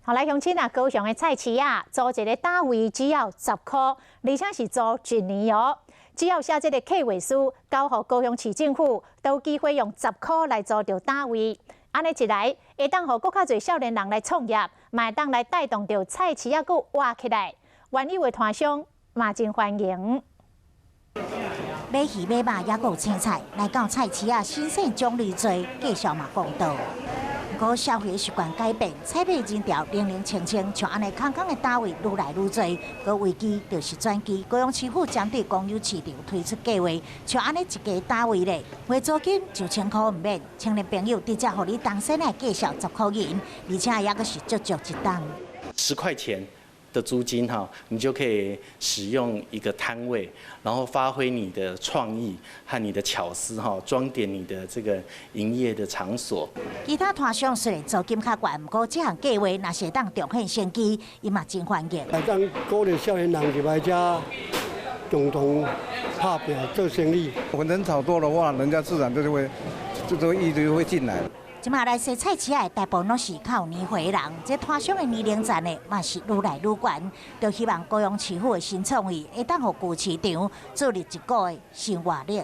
予來鄉親啊，高雄的菜市仔，租一个摊位只要10箍，而且是租一年哦。只要寫這个計畫書交予高雄市政府，都有機會用十箍來租著攤位。按呢一來，會當予閣較濟少年人來創業，嘛會當來帶動著菜市仔閣活起來。原有的攤商嘛真歡迎。買魚買肉，猶閣有青菜，來到菜市仔，新鮮種類濟，價數嘛公道。毋過消費習慣改變，採買人潮冷冷清清，像按呢空空的攤位愈來愈濟。閣危機就是轉機，高雄市府針對公有市場推出計畫，像按呢一家攤位咧，月租金1000箍毋免，青年朋友直接予你當先來介紹10箍銀，而且猶閣是足足一冬。 10塊錢的租金哈，你就可以使用一個攤位，然後發揮你的創意和你的巧思哈，裝點你的這個營業的場所。其他攤商雖然租金較懸，毋過這項計畫若是會當重現生機，伊嘛真歡迎。會當鼓勵少年人入來遮共同拍拚做生意。我人潮多的話，人家自然就會就會一直會進來。這馬來踅菜市仔的大部分攏是較有年歲的人，這攤商的年齡層呢，嘛是愈來愈懸。就希望高雄市府的新創意，會當予舊市場注入一股的新活力。